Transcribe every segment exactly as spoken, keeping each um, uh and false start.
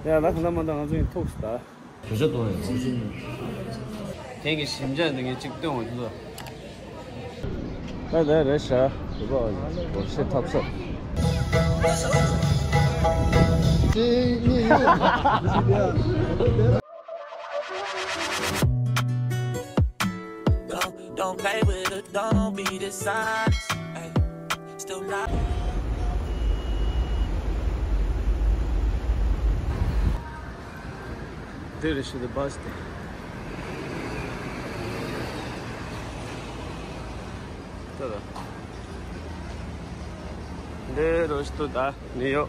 ཡ་ལ་གང་ལ་མ་འདང་ང་ཚོ་ཡིན་ཐུགས་ད། བོད་ཇ་གཏོང་ཡོད་ཐུགས་ཤིན། ཁྱེད་ཀྱི་ཞིམ་ཇ་འདི་ངས་གཅིག་སྟོན་འོང་ཚོ། ད་ད་རེད་ཤག་རུ་པ་བོ་ཤེ་ཐབས་ས། Don't, don't play with it, don't be dishonest. Ay, still not. འདི་རེད་ཤི་འདི་བྷ་སི་དེ། ད་ད། འདི་རུ་ཤི་ཏུ་ད་ནིའུ་ཡོག་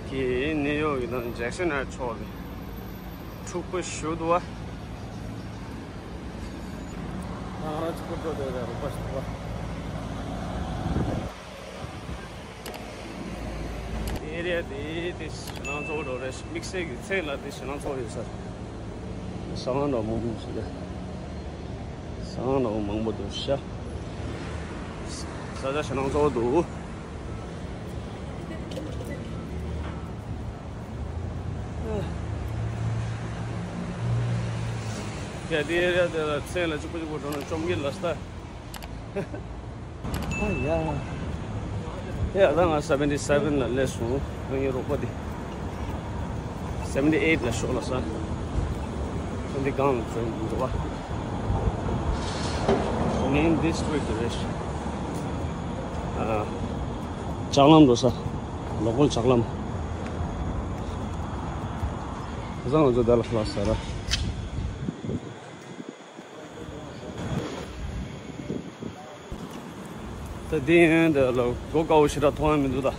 གི་ནིའུ་ཡོག་གི་ནང་ཇེག་སན་ཧེཌ་ཕྱོགས་ལ། འཁྲུག་པོ་ཞུ་འདུག་བ། ང་རང་ཚོ་ཀུ་ཀྲོ་དེ་རེད་རུ་པ་ཞུ་འདུག་བ། ཨེ་རི་ཡ་དེ་དེ་ཞེ་སྣང་ཚོགས་འགྲོ་རེད། དམིགས་བསལ་གྱི་མཚན་ལ་དེ་ཞེ་སྣང་ཚོགས་ཡོད་ས་རེད། ཟ་ཁང་འདྲ་མང་པོ་ཞིག་རེད། ཟ་ཁང་འདྲ་མང་པོ་འདུག་ཤག་ས་ཆ་ཞེ་སྣང་ཚོགས་འདུག་ཡ་དེ་ཨེ་རི་ཡ་དེ་ལ་མཚན་ལ་གཅིག་པ་གཅིག་པ་འགྲོ་ན་བཅོམ་གྱི་ལ་ས། ཨ་ཡ། ཡ་ད་ང་སེ་བེན་ཊི་སེ་བེན་ལ་སླེབས་སོང་། ང་ཡི་རོགས་པ་དེ། སེ་བེན་ཊི་ཨེ་ཊི་ལ་ཤོག་ལ་ས། སེ་བེན་ཊི་སྒང་ལ་འགྲོ་འགྲོ་བ། མེན་ཌི་སི་ཊི་རིག་ཊི་རེད། ཨ། ལྕགས་ལམ་འགྲོ་ས། ལོ་ཀལ་ལྕགས་ལམ། ཁ་སང་ང་ཚོ་ད་ལ་ཁ་ལག་ཟ་ར། ད་དེ་ཡན་དེ་ལ་སྒོ་དཀར་པོ་ཞེ་དྲག་མཐོང་ཡ་མི་འདུག་ད།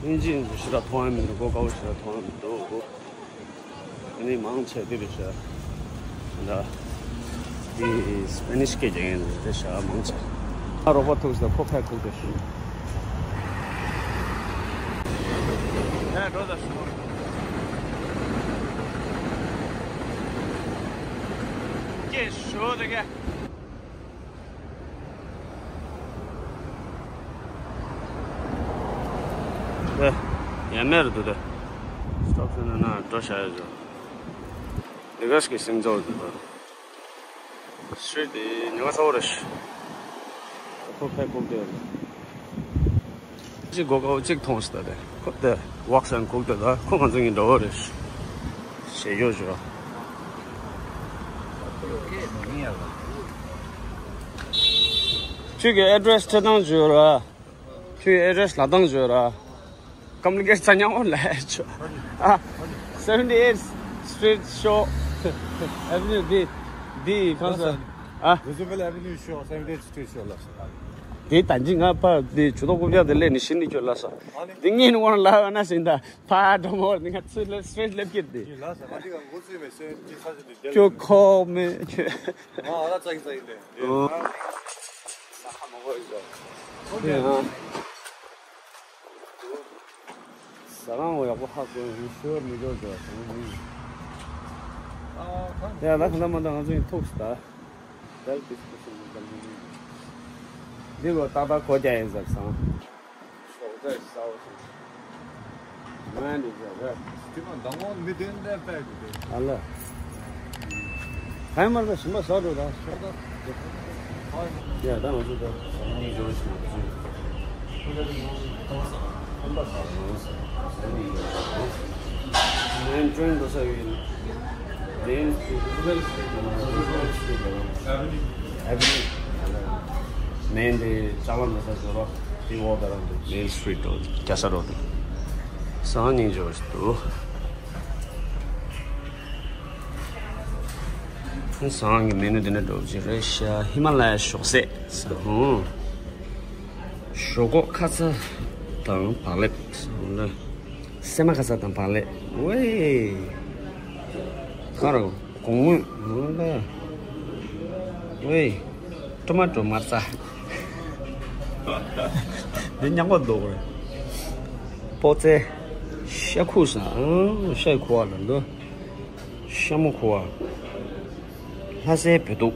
ཨིན་ཇི་ཡིན་ཞེ་དྲག་མཐོང་ཡ་མི་འདུག་སྒོ་དཀར་པོ་ཞེ་དྲག་མཐོང་ཡ་མི་འདུག་ཨ་ནི་མང་ཆེ་དེ་རེད་ཤག་ད་དེ་སི་པེ་ནིཤ་སྐད་རྒྱག་མཁན་རེད་ཤག་མང་ཆེ། ཨ་རོགས་པ་ཐུག་ས་ཁོ་ཕར་ཁུག་དེ། ཡ་འགྲོ་ད་ཤོག་ཀྱེ་ཤོ་དེ་ག་ཨེ། ཡ་མེར་འདུག་དེ། སི་ཊོབ་ཤོར་ན་ན་འགྲོ་བྱ་ཡ་བྱོས། འདི་ག་ཞིག་གི་སིང་ཚོགས་འདུག་དེ། སི་ཊི་རིཊ་དེ་ཉི་མ་ཚ་བོ་རེད་ཤག་ཁོ་ཕར་ཁུག་དེ། གཅིག་སྒོ་དཀར་པོ་གཅིག་མཐོང་སོང་ད་དེ། ཁོ་དེ་ཝོག་སན་ཁུག་དེ་ད་ཁོ་ང་ཚོ་གཉིས་འགྲོ་བོ་རེད་ཤག་ཞེ་གཡོ་བྱོས། ཁྱོད་ཀྱི་ཨེ་ཌི་རེ་སི་སྤྲད་སྟངས་བརྗོད་ར། ཁྱོད་ཀྱི་ཨེ་ཌི་རེ་སི་ལབ་སྟངས་བརྗོད་ར། ཀམ་པི་ལི་ཀེཊ་ཙམ་ཉམས་པོ་ལབ་ཆོག་ཨ། སེ་བེན་ཊི་ཨེཊ་སི་ཊི་རིཊ་ཤོག་ཨེ་ཝེ་ནིའུ་འདི། འདི་གང་ཟེར། ཨ། རུ་ཛི་ཝེལ་ཨེ་ཝེ་ནིའུ་ཤོག་སེ་བེན་ཊི་ཨེཊ་སི་ཊི་རིཊ་ཤོག་ལབ་སོང་། དེ་ད་ཅི་ང་ཕ་དེ་ཇུས་གཏོགས་རྐུབ་བཀྱག་དེ་སླེབས་ནས་ཤི་ནི་ཁྱོད་ལབ་སོང་། དེ་ངས་ནི་དབང་ལབ་ན་ཟིན་ད་ཕ་འགྲོ་མོ་ནི་ང་ཚོས་སླེབས་སི་ཊི་རིཊ་སླེབས་ཀྱི་དེ། ཡིན་ལབ་སོང་། ང་དེ་ག་འགོ་ཚུགས་མེད་སེ་བེན་ཊི་ཨེཊ་སི་ཊི་རིཊ་དེ་ཁྱོད་ཁོག་མེད་ཁྱོད། ང་ཨ་ལ་ཙག་གི་ཙག་ཡིན་ལེ། ཨོ། ས་ཁ་མ་གོ་ཡིན་ལ། ཨ། ཟ་ཁང་ཡག་པོ་ཧ་གོ་ཡང་ཤོར་མི་འགྲོ་འགྲོ་དང་མི། ཡ་ལ་གང་ལ་མ་འདང་ང་ཚོ་ཡིན་ཐུགས་སུ་ད། འདི་གོ་ཏག་ཏག་གོ་རྒྱ་ཡིན་ཟབ་སང་། ཞོགས་ཀས་ཟ་བ་སོང་། ང་ནི་ཟ་བས། དེ་མ་མདང་དགོང་མི་བདུན་དེ་པད་དེ། ཨ་ལ། གང་མར་པ་ཞིམ་པ་ཟ་འགྲོ་ད། ཡ་ད་ང་ཚོ་ད་ཟ་ཁང་འགྲོ་ཞིག་ང་ཚོ། མེན་ཊེན་འགྲོ་ས་ཡོད། མེན་ཨེ་ཝེ་ནིའུ། མེན་དེ་ལྕགས་ལམ་འགྲོ་ས་འགྲོ་རོགས། དེ་འོག་ད་རང་འདུག་མེན་སི་ཊི་རིཊ་འགྲོ་རྒྱ་ས་རོ་འདུག་སང་ཉིན་འགྲོ་འདུག་སང་གི་མེ་ནུ་འདི་ནས་འགྲོ་གི་རེད་ཤག་ཧི་མ་ལ་ཡ་ཞོགས་ཟས་ཟ་ཧོ། ཞོག་ཁོག་ཁ་ཚ་དང་བག་ལེབ་ཟ་ཧོ་ལ། སེམས་པ་ཁ་ཚ་དང་བག་ལེབ་ཝེ། ཁ་རོ་གོང་མོས་ཧོ་ལ། ཝེ། ཊོ་མ་ཊོ་མར་ཚ། འདི་ཉག་པ་འདུག་རེད། པོ་ཙེ། ཤ་ཁུ་ཟ་ཨང་ཤ་ཁུ་བ་ལ་འདུག་ཤ་མོ་ཁུ་བ། ལྷ་སའི་བོད་ཐུག་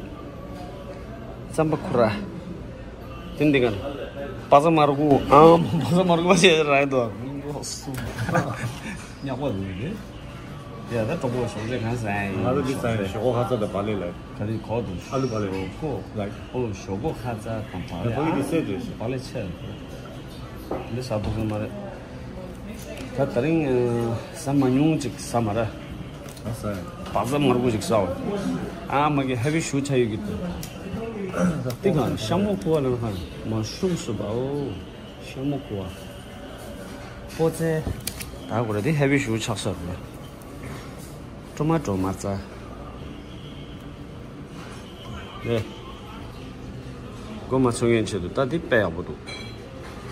རྩམ་པ་ཁུ་ར། དེ་འདི་ག་ནི། པ་ཙ་མར་ཁུ་ཨང་པ་ཙ་མར་ཁུ་བ་ཞེས་ར་འདུག་སུ། ཉག་པ་འདུག་གི། ཡ་ད་གྲོགས་པོ་ཞོགས་ཇ་གང་ཟ་ཡིན། ང་ཚོ་འདི་ཟ་ཡིན། ཞོག་ཁོག་ཁ་ཚ་དང་བག་ལེབ་ལ། ག་རེ་གོ་འདུག་ཨ་ལུ་བག་ལེབ། ཞོག་ཁོག་ལ། ཨོ་ཞོག་ཁོག་ཁ་ཚ་དང་བག་ལེབ། ཕ་གི་འདི་སེ་འདྲ་ཞིག་བག་ལེབ་ཆེ། འདི་ཟ་ཐུབ་ཀྱི་མ་རེད། ད་དེ་རིང་ཟ་མ་མྱོང་ཅིག་ཟ་མ་ར། ཨ་ཟ་ཡིན། བག་ཚ་མར་པོ་ཞིག་ཟ་བ། ཨ་མ་གི་ཧེ་བི་ཤུ་ཆ་ཡོད་ཀྱི་འདུག་འདི་གང་ཤ་མོ་ཁུ་བ་ལ་ཧ་མ་ཤུམ་སུ་བའོ། ཤ་མོ་ཁུ་བ། སྤོ་ཚེ། ད་གོ་ར་དེ་ཧེ་བི་ཤུ་ཆགས་ས་རེད། ཊོ་མ་ཊོ་མར་ཙ། ཨེ། མགོ་མ་ཚོས་མཁན་ཆེད་དུ་ད་འདི་དཔེ་ཡག་པོ་འདུག་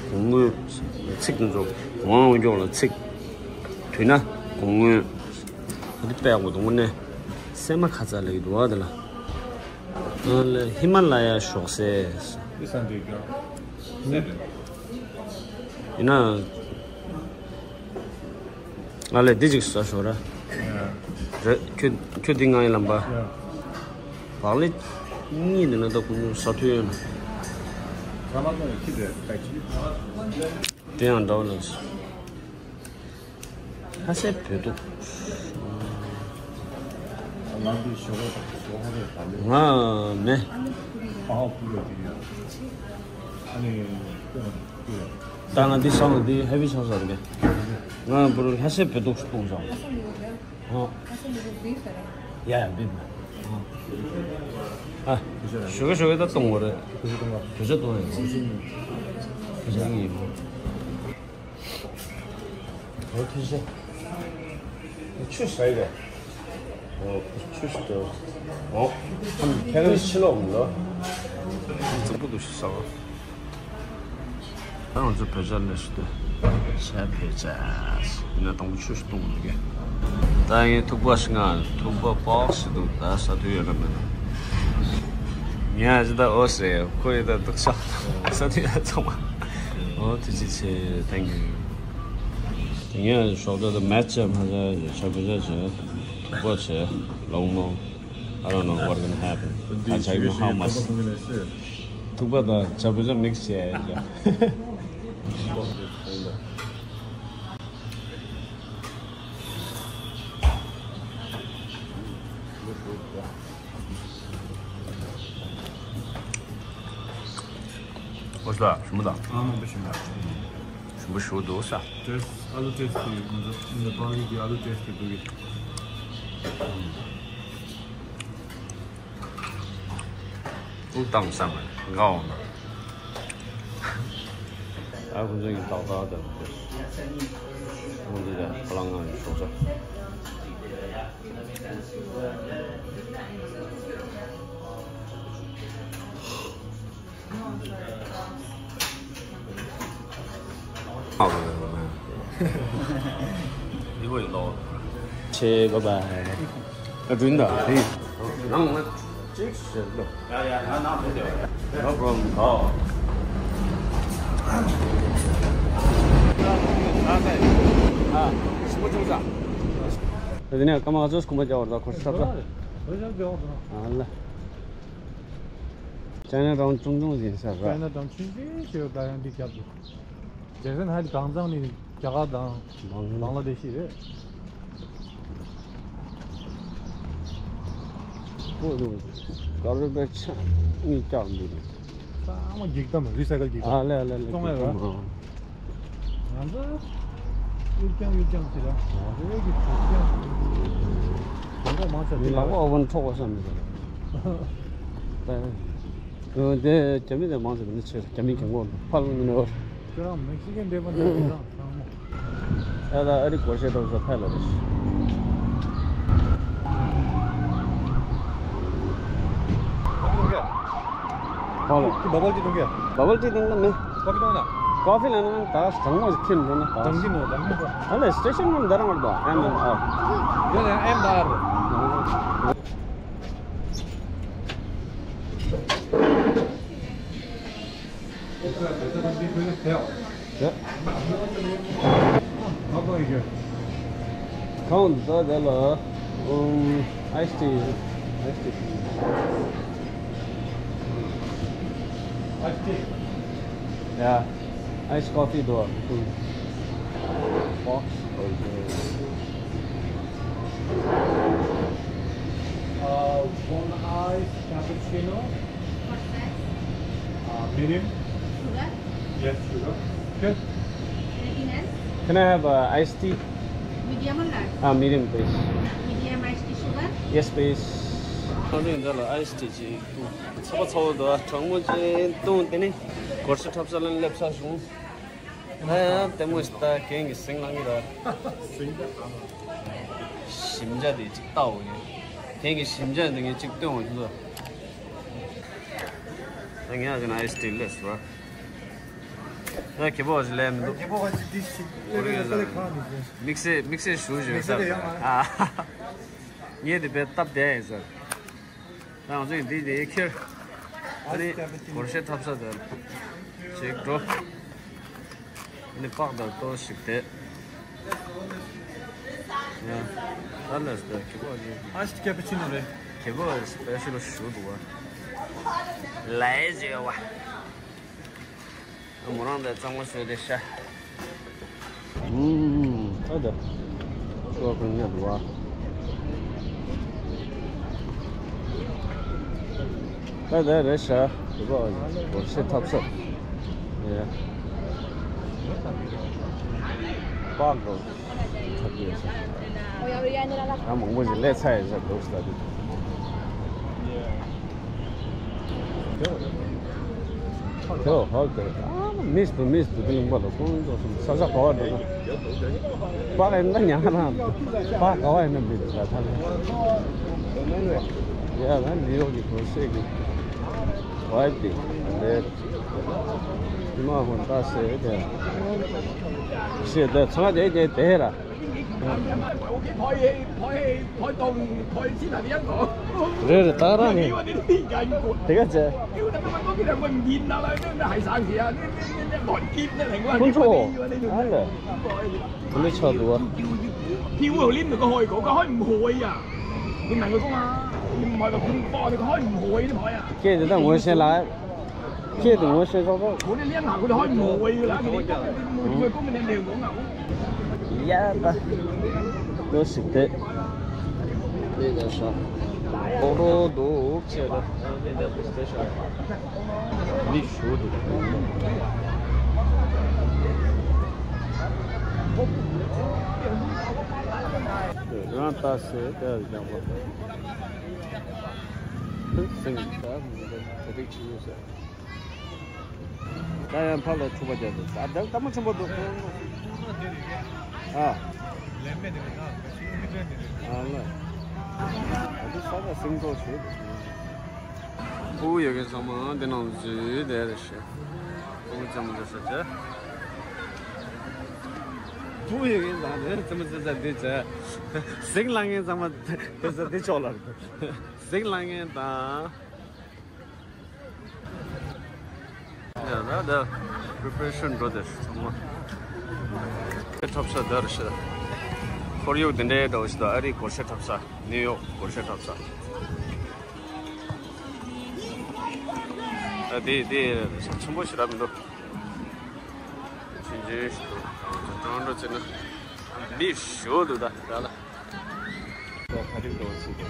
གོང་སྔོན། ཚིག་དེ་ཚོ་གོང་འོག་ལ་ཚིག་དུས་ན་གོང་སྔོན། ད་འདི་དཔེ་ཡག་པོ་འདུག་དངོས་གནས། སྲན་མ་ཁ་ཚ་ལབ་ཀྱི་འདུག་བ་དེ་ལ། ཨ་ལེ་ཧི་མ་ལ་ཡ་ཞོགས་ཟས། འདི་ས་འདི་ག་སེ་རེད། ཡིན་ན། ང་ལས་འདི་ཅིག་ཟ་ཤོག་ར། ཡ། རེད། ཁྱོད་ཁྱོད་འདི་ང་ཡི་ལམ་པ། ཡ། བག་ལེབ་གཉིས་འདི་ན་ད་ཁོང་ཟ་ཐུབ་ཡོད་ན། ཟ་མ་ཐུབ་ན་ཁྱི་དེ་ད་ཅི། དེ་ཡང་འདྲ་བོ་ལ། ལྷ་སའི་བོད་ཐུག་ང་འདི་ཞོགས་པ་ཞོགས་པ་རེད་བག་ལེབ། ང་མེད། ཨ་ཧོ་ཁུ་རེ་དེ་ཡ། ཨ་ནི་ཁུ་རེ། ད་ང་འདི་སང་འདི་ཧེ་བི་ཆགས་ས་རེད། ང་བུ་རུ་ལྷ་སའི་བོད་ཐུག་སྤུངས་སོང་། ཨ། ཡ་ཡ་བིབ། ཨ། ཞོགས་ཀས་ཞོགས་ཀས་ད་གཏོང་དགོས་རེད། བོད་ཆ་གཏོང་ཡ། བོད་ཆ་གི་ཡིན། ཨོ་ཐུགས་རྗེ་ཆེ། ཆུ་ཟ་ཡི་རེད། ཨོ་ཆུ་ཞིག་ཏུ། ཨོ། ཁྱེད་རང་ཕྱི་ལོགས་མི་ལོ། རྫིང་བུ་འདུག་ཤི་ཟ་བ། ད་ང་ཚོ་བོད་ཇ་ལས་སུ་དེ། ཇ་བོད་ཇ། ཡིན་ན་དང་པོ་ཆུ་ཞིག་བཏུང་དགོས་ཀྱི། ད་ཡིན་ཐུག་པ་ཞིག་ང་ཐུག་པ་པོག་ཞིག་འདུག་ད་ཟ་དུས་ཡོད་ན་མེད་ན། ངས་ཨ་ཅི་ད་ཨོ་ཟེར་ཁོ་ཡི་ད་འདུག་ས། ཟ་དུས་ཡ་ཚང་མ། ཨོ་ཐུགས་རྗེ་ཆེ། Thank you། དེ་ངས་ཞོགས་ཇ་དང་མེད་ཆ་མ་ཟ་ཇ་བོད་ཇ་ཇ། ཐུག་པ་ཇ། ལོང་མོ། I don't know what gonna happen. ད་ཇ་ཡོད་how much། ཐུག་པ་དང་ཇ་བོད་ཇ་མིག་སི་བྱས་ཡ། ཨོ་ཤ་ཞིམ་པོ་དང་། ཨ་མ་པ་ཞིམ་པོ། ཞིམ་པོ་ཞུ་འདུག་ས། ཏེས་ཨ་ལུ་ཏེས་ཀྱི་ང་ཚོ་ནེ་པ་ལི་གི་ཨ་ལུ་ཏེས་ཀྱི་འདུག་གི། དབུགས་བཏང་བསམ་པ་དགའ་འོང་ན། ཨ་ཁུ་ཚོ་གི་ཏག་ཏག་དང་ཁོང་ཚོ་ཡ་ཁ་ལག་ང་ཡི་ཤོག་ས། ཆེ། བ་བ། ཨ་དྲུན་ད་དེ། རང་ང་ཅིག་ཟེར་ལོ། ཡ་ཡ་ང་ནང་དུ་དེ། No problem. ཨ། ཞིམ་པོ་བྱུང་ས། དེ་ནས་ཀ་མ་ཚོས་ཁུམ་པ་རྒྱག་བར་ད་ཁོ་ཤི་ཐབ་ས། ཨ་ལ། ཅའི་ན་ཊའུན་ཆུང་ཆུང་ཟིན་ས་ར། ཅའི་ན་ཊའུན་ཆུང་ཆུང་ཞིག་ཡོད་ད། ཡང་འདི་རྒྱབ་ཏུ། ཇེག་སན་ཧའེ་ཊི་གང་ཚང་ནི་རྒྱ་གར་དང་བང་ལ་དེ་ཤི་རེད། ཀོ་ནོ་གར་བེ་ཇི་ཆ་གཉིས་བཀྱག་འདུག་རེད། ཚང་མ་འགྱིག་དམ་རི་སའི་ཀལ་འགྱིག་དམ། ཨ་ལེ་ཨ་ལེ་ཨ་ལེ། བཙོང་ཡ་ར། ང་ཚོ་གཡུག་རྐྱང་གཡུག་རྐྱང་ཟེར་ར། རེད་ཀྱི་གྲུ་རྐྱང་། གོང་གོང་མང་ཆེ་མི་ལག་པ་ཨོ་ཝན་འཕྲོག་པ་བསམ་མི་འདུག་རེད། དེ་རྒྱ་མི་དེ་མང་ཆེ་བ་ནི་ཆེ་རྒྱ་མི་གི་ངོ་ཕར་ལ་ནི་ནོར། ཁྱོད་རང་མེག་སི་ཀན་འདྲེས་པ་འདྲ་གི་རང་ཚང་མ། ཨ་ད་ཨ་རི་སྒོར་གཞས་འདྲ་བོ་ས་ཕར་ལ་རེད། ཧོ་ལོ། བ་བལ་ཏི་འཐུང་གི། བ་བལ་ཏི་འཐུང་ན་མེད། ཀོ་ཕི་འཐུང་ན། ཀོ་ཕི་ལ་ན་ད་གྲང་མོ་ཞིག་ཁྱེར་འགྲོ་ན་ད། གྲང་གི་ནོ་གྲང་མོ། ཨ་ལེ་སི་ཊེ་ཤན་ནང་འདི་རང་བར་དོ་ཨེམ་ཨེན་ཨར། ཡོད་ན་ཨེམ་ཨེན་ཨར། གང་ད་དེ་ལ་ཨུམ་ཨའི་སི་ཊི། ཨའི་སི་ཊི། ཨའི་སི་ཊི། ཡ། ཨའི་སི་ཀོ་ཕི་དོ། ཨུམ། བོག་སི། ཨོ་ཁེ། What size? Uh, medium. Sugar? Yes, sugar. Okay. Anything else? Can I have uh, iced tea? Medium or large? Ah, medium, please. Medium iced tea, sugar? Yes, please. ཨ་ནི་འདི་ལ་ཨའི་སི་ཊི་ཅིག་བཏུང་། ཚ་པ་ཚ་པོ་འདུག་ཨ། གྲང་མོ་ཅིག་བཏུང་། དེ་ནི་སྒོར་གཞས་འཁྲབ་ས་ལ་སླེབས་ཚར་བྱུང་། ད་ཡང་ལྟད་མོ་ཞིག་ལྟ། རྒན་གྱིས་ཟིང་ལངས་ཀྱི་རེད། ཟིང་ད་གང་ལ། ཞིམ་ཆ་དེ་གཅིག་ལྟ་འོ་ཡིན། རྒན་གྱིས་ཞིམ་ཆ་འདི་ངས་གཅིག་སྟོན་འོ་ཡིན་ལ། ད་ངས་ཨ་ཅེ་ན་ཨའི་སི་ཊི་ལས་སོ། ད་ཁེ་པོ་ཞིག་ལས་མི་འདུག་ཁེ་པོ་ཞིག་དེ་ཞིག་ཨོ་རེད་ལ། དམིགས་བསལ་དམིགས་བསལ་ཞུ་ཞུ་ས་ཨ། ངས་དེ་བས་སྟབས་བདེ་ཡིན་ཟེར། ང་ཚོས་འདི་དེ་ཁྱེར། ཨ་ནི་སྒོར་གཞས་འཁྲབ་ས་དེར་ཞིག་འགྲོ། ཨ་ནི་པགས་དང་ལྟོ་ཞིག་དེ། ཡ། ད་ལས་དེ་ཁེ་པོ་ཨ་ཅེ་ན་ཨའི་སི་ཊི་ཀེ་པུ་ཆི་ནོ་རེད། ཁེ་པོ་སི་པེ་ཤལ་ཞུ་འདུག་བ། ལས་བྱེད་བ། མོ་རང་དང་གཙང་མ་བཟོས་ཏེ་ཤ། ཨུམ། ཨ་ད། ཤོག་གང་ཉལ་བ། ཨ་ད་རེད་ཤ། དེ་གོ་སྒོར་གཞས་འཁྲབ་ས། ཡ། པགས་འགྲོ། ཨ་མང་པོ་ཞིག་ལས་ཚར་ཡོད་ས་འདུག་ས་དེ། ཁྱོད་ཧོལ་དེ་ཨ་མིས་དུ་མིས་དུ་དེ་ལུང་པ་ལ་ཁོང་ཚོ་སུམ་ས་ས་གོ་བ་འགྲོ་ན། པགས་ཨེ་ན་ཉ་ང་རང་པགས་ག་བ་ཨེ་ན་མི་འདུག་ད་ཐང་། ཡ་ང་ནིའུ་ཡོག་གི་གོ་ཤེས་གི་ཝའི་དེ་ལས། ཉི་མ་ཧོན་ཏ་སེ་དེ། ཤེས་དེ་ཚང་དེ་དེ་དེ་ར། 我屋企台戲台戲台棟台先係呢一個。 རེད་རེད། ད་རང་ནི་དེ་ག་ཚེ། 屌你乜乜嗰啲兩個唔見啊啦！咩咩係生事啊！咩咩咩咩來劫咩嚟㗎？ ཁོང་ཚོ་ཨ་ལ་དེ་འདྲ་ཆགས་འདུག་བ། 票你唔係佢開過，佢開唔開啊？你問佢講啊，你唔係話咁快，你開唔開啲牌啊？ ཁྱེད་འདི་ད་ངོ་ཤེས་ལ། ཁྱེད་འདི་ངོ་ཤེས་ཚོགས་ཚོགས། 嗰啲呢一行佢哋開唔開㗎啦，佢哋根本冇叫佢公民你唔好講啊。 ཡ་ད། ལྟོས་ཤིག་དེ། དེ་ལ་ཤ། ཨོ་རོ་འདུག་ཅེས་ད། མི་ཞུ་འདུག་རང་ལྟ་སེ་དེ་ལ་རྒྱག་པ། སེང་གེ་ད་མི་འདུག་དེ་རིགས་ཆི་ཡོད་ཟེར། ད་ཡང་ཕར་ལ་འཁྲུག་པ་རྒྱག་འདུག་ད་ལྟ་ལྟད་མོ་ཆེན་པོ་འདུག་ཨ། ཨ་ལ། ཨ་ད་ས་ད་སེང་ཚོགས་ཞུ། ཕྲུ་གུ་ཡོད་མཁན་ཚང་མ་འདི་ནང་འཛུལ་བསྡད་རེད་ཤག་ཕྲུ་གུ་ཚང་མ་འཛུལ་ས་བྱས། ཕྲུ་གུ་ཡོད་མཁན་ཚང་མ་འཛུལ་ས་འདི་བྱས། ཟིང་ལངས་མཁན་ཚང་མ་འཛུལ་ས་འདི་ཕྱོགས་ལ་རེད། ཟིང་ལངས་མཁན་དང་། ཡ་ད་ད་པི་རི་པེ་རེ་ཤན་འགྲོ་དེ་ཚང་མ། འཁྲབ་ས་དར་ཤི། ཁོར་ཡུག་འདི་འདྲའི་འདྲ་བོ་ཞིག་ད། ཨ་རིའི་སྒོར་གཞས་འཁྲབ་ས། ནིའུ་ཡོག་སྒོར་གཞས་འཁྲབ་ས། ད་དེ་དེ་ཆེན་པོ་ཞིག་ར་མི་འདུག་ཆུང་ཆུང་ཞིག་འདུག་གྲོང་འགྲོ་ཚེ་ན་མི་ཞོ་འདུག་ད་ད་ལ། ད་ག་རེ་འདུག་ཟེར་ཏེ།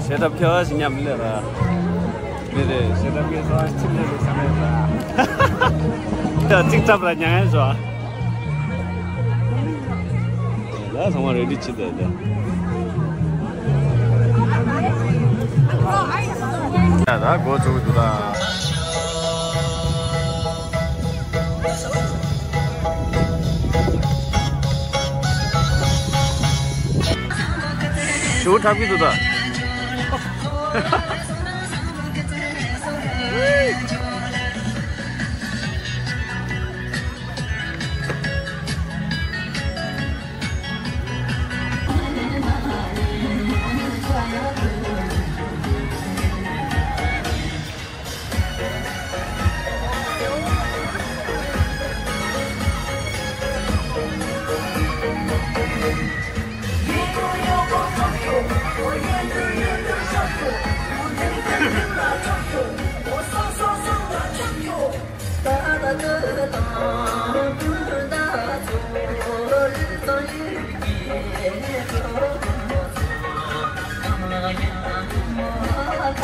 གཞས་འཁྲབ་ཁྱོད་ཞིག་མཉམ་ལས་ར། མི་རེད། གཞས་འཁྲབ་ངས་སོང་ཕྱིན་ལས་ལས་བྱ་མེད་ར། ད་གཅིག་འཁྲབ་ར་མྱ་ངན་ཞོ། ད་ཚང་མ་རེ་ཌི་བྱེད་བསྡད་དེ། ད་ད་འགོ་བཙུགས་འདུག་ད། ཞུ་འཁྲབ་ཀྱི་འདུག་ད།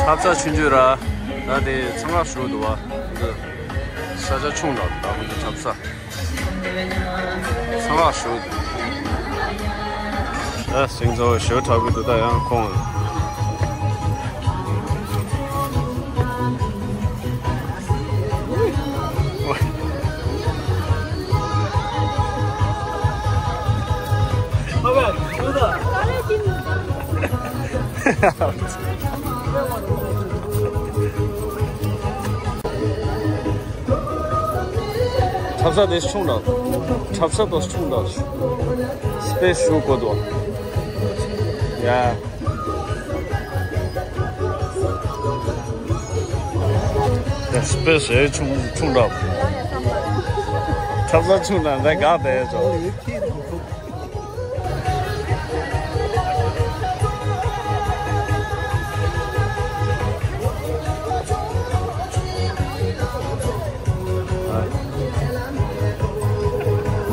ཁྲབ་ཚ་ཆུང་ཆུང་ར། ད་དེ་ཚང་ཁ་ཞུ་འདུག་བ། འདི་ས་ཆ་ཆུང་འདྲ་འདུག་ད་ཁོང་ཚོ་ཁྲབ་ཚ། ཚང་ཁ་ཞུ་འདུག་ད་སིང་ཚོ་ཞུ་ཁྲབ་གི་འདུག་ད་ཡང་ཁོང་། ཁྲབ་ཚ་དེ་ཆུང་འདྲ། ཁྲབ་ཚ་དེ་ཆུང་འདྲ། སྤེ་ཞུ་གོ་དོ། ཡ། ཡ་སྤེ་ཞེ་ཆུང་ཆུང་འདྲ། ཁྲབ་ཚ་ཆུང་འདྲ་འདྲ་ག་བས་ཚོ།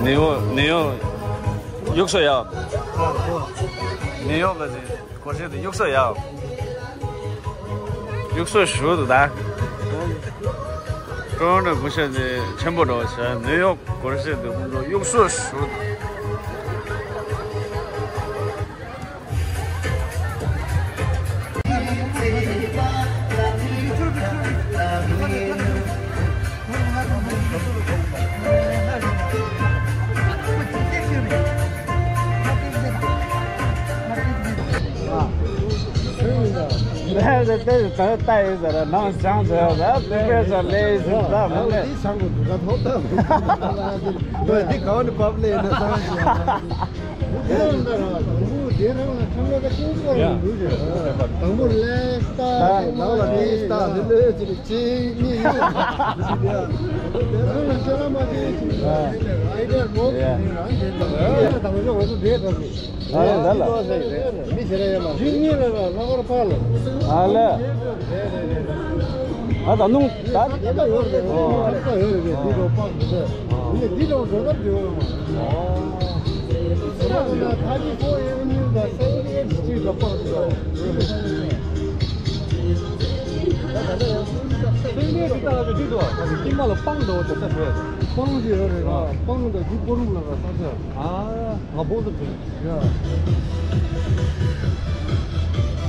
ནེའོ་ནེའོ་གཡུག་ས་ཡ། ནེའོ་ག་ཟེ་གོ་ཤེས་དུ་གཡུག་ས་ཡ། གཡུག་ས་ཞུ་དུ་ད། ཀྲོན་རེ་གོ་ཤེས་དུ་ཆེན་པོ་འགྲོ་ཤེས་ནེའོ་གོ་ཤེས་དུ་ཁོང་ཚོ་གཡུག་ས་ཞུ་དུ། འདི་ག་བ་ནས་བབས་ལས་ན་བསམ་ཞིག་དང་པོ་དེ་རང་ལ་ཁྲམ་ལ་ད་ཀུན་སྤོར་ཡང་འདུག་ཅེས། དང་པོ་ལས་ལྟ་ནང་ལ་དེ་ལྟ་དེ་ལས་ཅི་ཅི་གཉིས་ཡོད། དེ་རང་ལ་ཤེས་ར་མ་ཤེས་ཅི་ཨའི་ཌི་ཡ་རོགས་དེ་རང་དེ་དང་དེ་དང་པོ་ང་ཚོ་དེ་དང་དེ། ཨ་ལ་ལ། མི་ཟེར་ཡ་མ་ཇི་ཉིད་ལ་ལ་ལྷག་པར་ཕར་ལ། ཨ་ལ། ཨ་ད་ནུང་ད། ཨ་ད་ཡོད་རེད། ཨ་ད་ཡོད་རེད། འདི་རོ་པགས་འདི་ད། འདི་འདི་རོ་འགྲོ་སྟབས་འགྲོ་ཡོད་མ། ཨ་ད་ནི་ཐ་ཇི་ཕོ་ཨེ་ཝེ་ནིའུ་དང་སེ་ཝེན་ཊི་ཨེ་ཊི་སི་ཊི་རིཊ་ལ་པགས་འདི་ད། སེ་ཝེན་ཊི་ཨེ་ཊི་སི་ཊི་ལྟ་ལ་འགྲིག་འདུག་ཨ་ད་ཀྱི་མ་ལ་པང་འདྲ་བོ་དེ་ས་བཟོས། པང་ཞིག་ཡོད་རེད་ལ། པང་དང་འདི་པོ་རུམ་ལ་ལ་ས་ཆ། ཨ་ང་པང་དུ་བྱོན།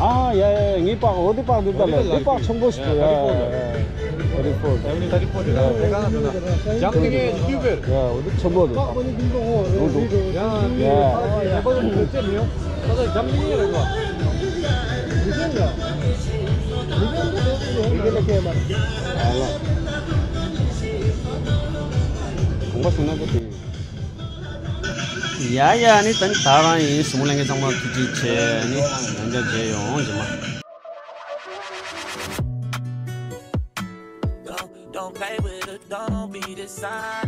ཨ་ཡ་ཡ་ཡ། ངའི་པགས་འོ་དེ་པགས་འདི་ལྟ་ལ་འདི་པགས་ཆེན་པོ་ཞིག་འདུག་ཡ་ཡ་ཡ། ཡ་ཡ་ཡ། ཐ་རི་ཕོར་ཌི། ཡ་ཡ་ཐ་རི་ཕོར་ཌི་ཡ་དེ་ག་ན་འདུག་ན་འཇམ་ནི་ངས་ཡུ་ཊུབ་པར། ཡ་འོ་དེ་ཆེན་པོ་འདུག་འོ་འདུག་ཡ་ཡ་ཡ་ཡ། ད་ལྟ་འཇམ་ནི་ངས་རེད་བ། མི་ཤེས་ཡ། མི་ཤེས་ཡ་ལ་གོང་པ་སུ་ན་གོ་དེ། ཡ་ཡ། ནི་ད་ནི་ད་རང་ཡིན། གཟིགས་མོ་ལྷན་རྒྱས་ཚང་མ་ཐུགས་རྗེ་ཆེ། ནི་ཡང་བསྐྱར་མཇལ་ཡོང་རྗེས་མ། Don't play with it, don't be dishonest.